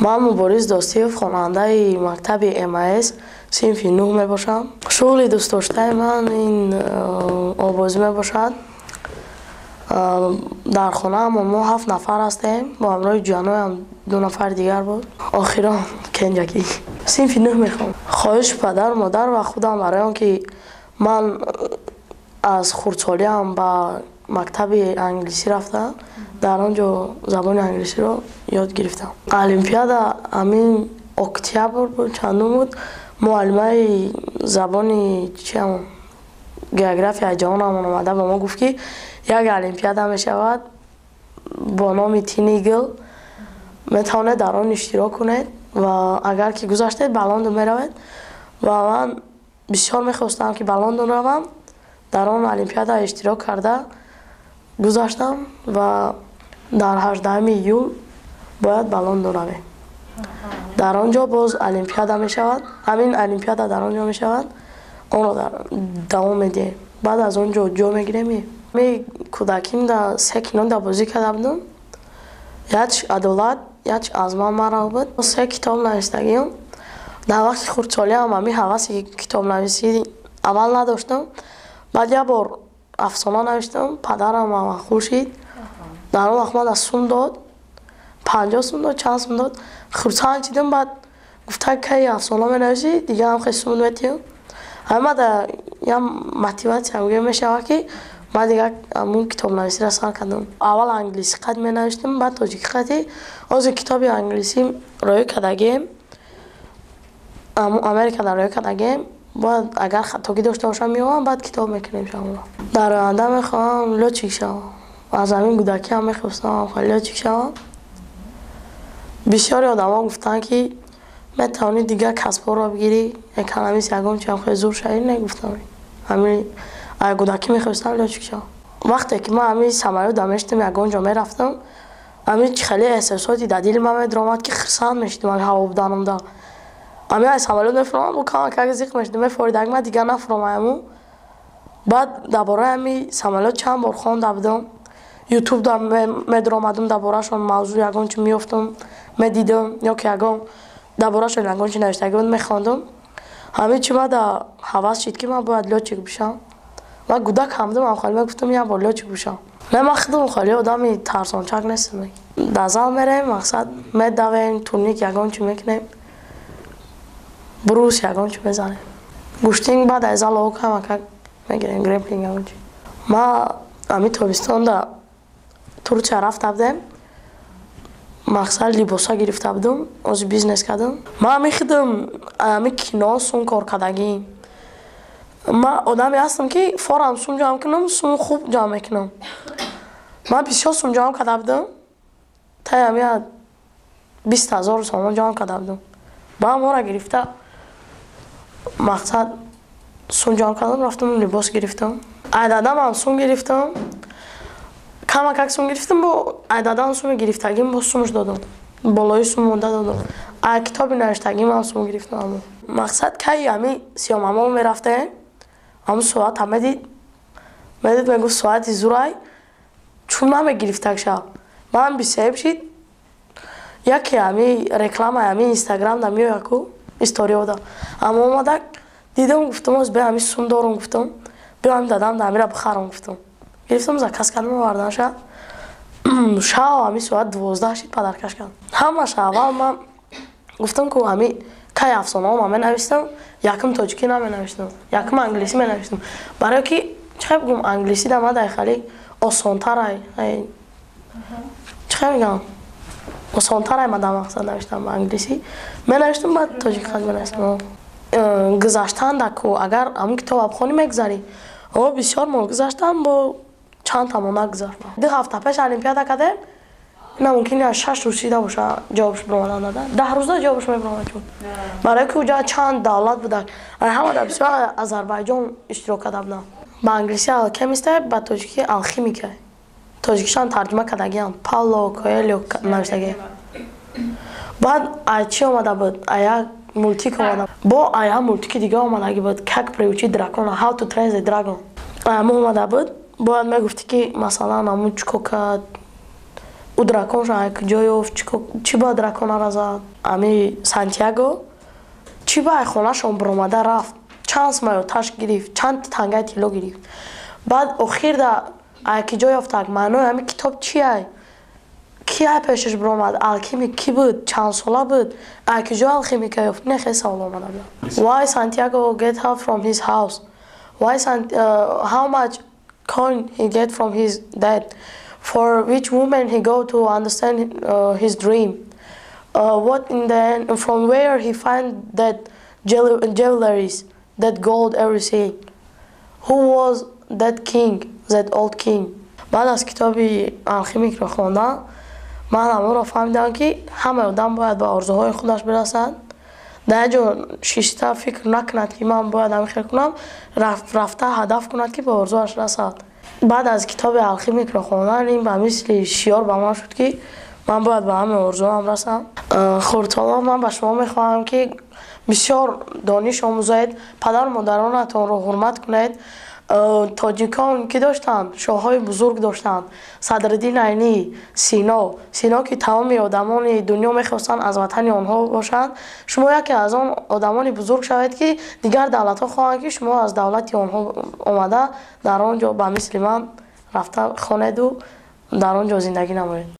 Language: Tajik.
Ман Мубориз Достиев, хонандаи мактаби МАС, синфи 9 мебошам. Шуғли дӯстдоштаи ман ин обозӣ мебошад. Дар хонаамон мо 7 нафар ҳастем, бо ҳамроҳи ҷаноям 2 нафари дигар буд. Охирон кенҷакӣ. Синфи 9 мехонам. Хоҳиши падару модар ва худам барои он ки ман аз хурдсолиам ба мактаби англисӣ рафтам, дар он ҷо забони англисиро ёд гирифтам. Олимпиада ҳамин октябр буд, чандум буд, муаллимаи забони чиам географияи ҷаҳонамон омада ба мо гуфт, ки як олимпиада мешавад бо номи Тинигл, метавонед дар он иштирок кунед ва агар ки гузаштед, ба Лондон меравед. Ва ман бисёр мехостам, ки ба Лондон равам. Дар он олимпиада иштирок карда гузаштам ва дар 18 июл бояд ба Лондон равем. Дар он ҷо боз олимпиада мешавад, ҳамин олимпиада дар он ҷо мешавад, онро давом медиҳем. Баъд аз он ҷо ҷо мегирем. Ми кӯдаким да се кино да бозӣ карда будам. Яч «Адолат», яч «Аз ман маро» буд. Се китоб навиштагиам. Дар вақти хурдсолиам ҳамин ҳаваси китобнависӣ аввал надоштам. Баъд як бор афсона навиштам, падарам маъқул шид. Дар он вақт ман сум дод, 50 сум дод, чанд сум дод. Хурсанд шидам, баъд гуфта, кай афсона менависӣ, дига ҳам хеле сум метиҳам. Ҳама да я мотиватсия гӯя мешавад, ки ман дигар ҳамун китобнависиро сар кардам. Аввал англисӣ қад менавиштам, баъд тоҷикӣ қади. Ҳозир китоби англисӣ роӣ кардагием, Америкада роӣ кардагием. Бояд агар хатогӣ дошта бошам, меовам, баъд китоб мекунем шавам. Дар оянда мехоҳам лётчик шавам. Аз ҳамин кӯдакиам мехостам лётчик шавам. Бисёри одамо гуфтанд, ки метавонӣ дигар касбҳоро бигирӣ, экономист, ягон чиам хеле зур шавӣ. Не, гуфтам, ҳамин кӯдакӣ мехостам лётчик шавам. Вақте ки ман ҳамин самолёт мештам, ягон ҷо мерафтам, ҳамин хеле эҳсосоти дар дили ман медаромад, ки хурсанд мешидам ҳаво буданамда. Ҳамин аз самолёт мефуромам, бо камакак зиқ мешидам, мефоридаг, ман дигар нафуромаяму. Баъд дар бораи ҳамин самолёт чанд бор хонда будам, Ютубда медаромадам, дар борашон мавзӯъ ягон чи меёфтам, медидам, ё ки ягон дар борашон ягон чи навиштагӣ буд, мехондам. Ҳамин чи мада ҳавас шид, ки ман бояд лётчик бишам. Ман кӯдак ҳам будам, ҳам холӣ мегуфтам, як бор лётчик бишам. Не, ман худам холӣ одами тарсончак нестам. Дар зал мерем, мақсад, медавем, турник ягон чи мекунем, брус ягон чи мезанем, гӯштинг. Баъд аз зал камакак мегирем, греплинг, ягон чи. Ман ҳамин тобистонда Турсия рафта будем, мақсад, либоса гирифта будам, ҳозир бизнес кардам. Ман ҳамин худам ҳамин кино сум кор кардагӣ. Ман одаме ҳастам, ки форам сум ҷамъ кунам, сум хуб ҷамъ мекунам. Ман бисёр сум ҷамъ карда будам, таи ҳамин 20 000 сомон ҷамъ карда будам. Баъд моро гирифта, мақсад, сум ҷамъ кардам, рафтам, либос гирифтам. Айдадамам сум гирифтам, камакак сум гирифтам. Бо айдадам суми гирифтагим бо сумш додам, болои сум монда додам. Ай китоби навиштагимам сум гирифтам. Мақсад, кай ҳами Сиёмамол мерафтем, ҳамун соата медид, мегуфт, соати зурай, чун намегирифтак шав. Ман бисеб шид, яке ҳами рекламаи ҳами Инстаграм да меояку, историёда ама омада дидам, гуфтам, оз бе ҳами сум дорум, гуфтам, биё, ҳами дадам да ҳамира бихарам, гуфтам. Гирифтам, заказ кардам, овардан. Ша шав ҳами соат 12 шид, подарка ш кардам. Ҳамаша аввал ман гуфтам, ку ҳами кай афсонаҳо менавистам, якум тоҷикӣ наменавистам, якум англисӣ менавистам, барое ки чӣ хел бигӯм, англисӣ да ман хеле осонтарай, чӣ хел мегӯям, осонтарай. Ман дар мақсад навиштам, ба англисӣ менавиштам, баъд тоҷикӣ хат менавистам. Гузаштан да ку, агар ҳамун китоба бихонӣ, мегузарӣ. О, бисёр мо гузаштам, бо чанд тамо нагузашт. 2 ҳафта пеш олимпиада кардем, ина мумкин 6 рӯз шида боша, ҷавобш биромадан дада. 10 рӯза ҷавобш мебиромад, чун барои ки уҷа чанд давлат будак, ҳамада бисёр Азарбайҷон иштирок карда будам. Ба англисӣ «Алхимист», ба тоҷикӣ «Алхимика». Тоҷикишон тарҷума кардагиам, Пауло Коэлё навиштагӣ. Баъд ай чӣ омада буд, ая мультик омада, бо ая мультики дига омадагӣ буд, «Как приручить дракона», «How to Train the Dragon» ама омада буд. Бояд мегуфтӣ, ки масалан, ҳамун чӣ кор кард. Ӯ драконша куҷо ёфт, чӣ ба драконара зад? Ами Сантьяго чӣ ба хонашон биромада рафт, чанд сумай оташ гирифт, чанд тангаи тилло гирифт, баъд охирда ай киҷо ёфтак? Маънои ҳами китоб чиай? Ки ай пешаш биромад? Алхимик кӣ буд? Чанд сола буд? Ай киҷо алхимика ёфт? Не, хеле савол омада буд. Why Santiago get out from his house? Why how much coin he get from his dad? For which woman he go to understand his dream? What in the end, from where he find that jewelries, that gold, everything? Who was that king, that old king? Баъд аз китоби алхимикро хондан, ман ҳамонро фаҳмидам, ки ҳамаи одам бояд ба орзуҳои худаш бирасад. Дар як ҷо шишта фикр накунад, ки ман бояд ҳамин хел кунам, рафта ҳадаф кунад, ки ба орзуаш расад. Баъд аз китоби алхимикро хондан, ин ба мисли шиёр ба ман шуд, ки ман бояд ба ҳамаи орзуам расам. Хурдсолон, ман ба шумо мехоҳам, ки бисёр дониш омӯзед, падару модаронатонро ҳурмат кунед. Тоҷикон кӣ доштанд? Шоҳҳои бузург доштанд: Садриддин Айнӣ, Сино. Сино, ки тамоми одамони дунё мехостанд аз ватани онҳо бошанд. Шумо яке аз он одамони бузург шавед, ки дигар давлатҳо хоҳанд, ки шумо аз давлати онҳо омада, дар он ҷо ба мисли ман рафта хонеду дар он ҷо зиндагӣ намоед.